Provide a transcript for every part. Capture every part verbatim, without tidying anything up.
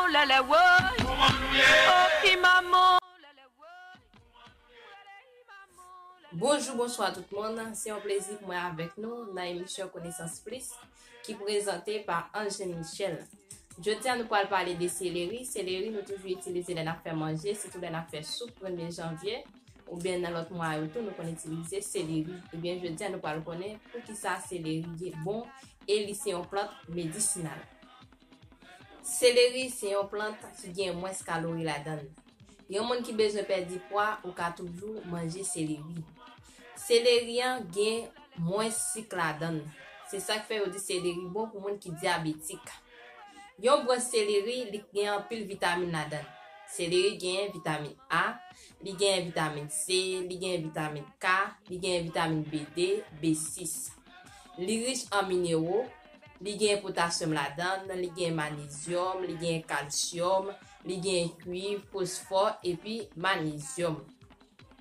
Lèlè woy. Oh, i manman, lèlè woy. Bonjou, bonswa tout moun. Se yon plezi pou mwen avèk nou nan emisyon Konesans Plis ki prezante pa Ange Michel. Jodi a, nou pral pale de seleri. Seleri, nou toujou itilize lè n ap fè manje, sitou lè n ap fè soup premye janvye, oubyen nan lòt mwa yo tou, nou konn itilize seleri. Ebyen, jodi a, nou pral konnen poukisa seleri ye bon e li se yon plant medisinal. Seleri se yon plant ki gen mwens kalori ladan l. Yon moun ki bezwen pèdi pwa, ou ka toujou manje seleri. Seleri an gen mwens sik ladan l. Se sa k fè yo di seleri bon pou moun ki dyabetik. Yon branch seleri, li gen anpil vitamin ladan l. Seleri gen vitamin A, li gen vitamin C, li gen vitamin K, li gen vitamin B de, B sis. Li rich an minero, li gen potasyòm ladan l, li gen manezyòm, li gen kalsyòm, li gen kuiv, fosfò epi manezyòm.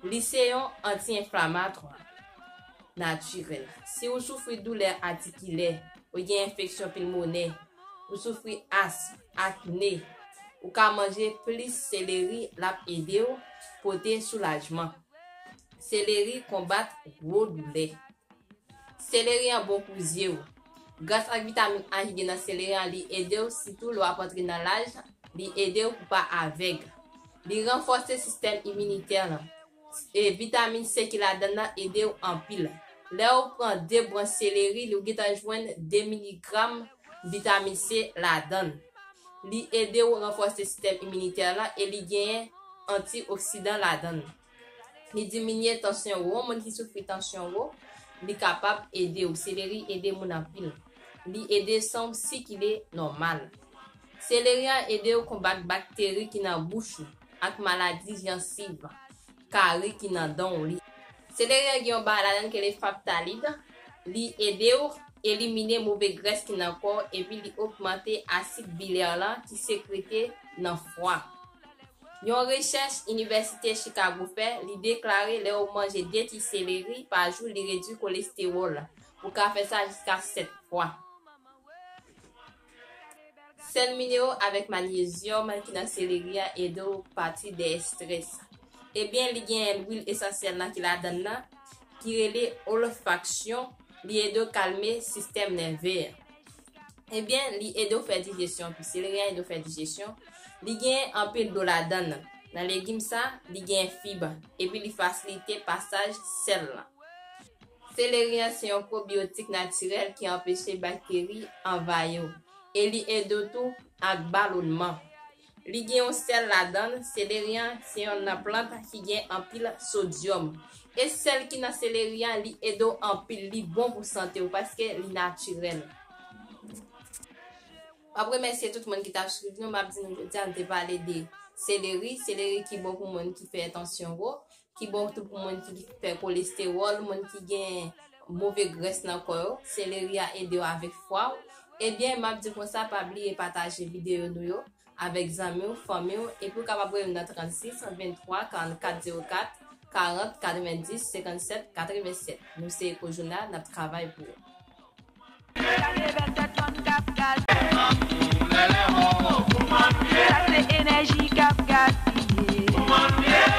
Li se yon anti-enflamatwa natirèl. Si ou soufri doulè atikilè, ou gen enfeksyon pilmonè, ou soufri asm, akne, ou ka manje plis seleri, l ap ede w pote soulajman. Seleri konbat gwo doulè. Seleri an bon pou zye w. Gras ak vitamin A ki gen nan seleri an, li ede w, sitou lè w ap antre nan laj, li ede w pou pa avèg. Li ranfòse sistèm iminitè lan. E vitamin C ki ladan l lan ede w anpil. Lè w pran de branch seleri, li w gentan jwenn de miligram vitamin C ladan l. Li ede w ranfòse sistèm iminitè lan e li genyen antioksidan ladan l. Li diminye tansyon wo. Yon moun ki soufri tansyon wo, li kapab ede w. Seleri ede moun anpil. Li ede san w sikile nòmal. Seleri an ede w konbat bakteri ki nan bouch ou ak maladi jansiv, kari ki nan dan w. Li, seleri an gen yon bagay ladan l ki rele faptalid. Li ede w elimine move grès ki nan kò w epi li ogmante asid bilè lan ki sekrete nan fwa. Yon rechèch Inivèsite Chicago fè, li deklare lè w manje de ti seleri pa jou, li redui kolestewòl. Ou ka fè sa jiska sèt fwa. Sèl minero avèk manyezyòm ki nan seleri a ede w pati de estrès. Ebyen, li gen lwil esansyèl lan ki ladan l lan, ki rele olfaksyon, li ede w kalme sistèm nève a. Ebyen, li ede w fè dijesyon, pi seleri an ede w fè dijesyon. Li gen anpil dlo ladan l. Nan legim sa, li gen fib, epi li fasilite pasaj sèl lan. Seleri an se yon pwobiyotik natirèl ki anpeche bakteri anvayi w, e li ede w tou ak balonman. Li gen yon sèl ladan l. Seleri an se yon nan plant ki gen anpil sodyòm. E sèl ki nan seleri an, li ede w anpil, li bon pou sante w paske li natirèl. M ap remèsye tout moun ki t ap swiv nou. M ap di nou jodi a, nou te pale de seleri. Seleri ki bon pou moun ki fè tansyon wo, ki bon tou pou moun ki fè kolestewòl, moun ki gen move grès nan kò yo. Seleri a ede w avèk fwa w. Ebyen, m ap di konsa, pa bliye pataje videyo nou yo avèk zanmi w, fanmi w, epi w kapab rele m nan trannsis, venntwa, karannkat, zewo kat, karant, katrevendis, senkannsèt, katrevensèt. Nou se Eco Journal, n ap travay pou ou. Gade bèl tèt fanm k ap gaspiye. Sa se enèji k ap gaspiye.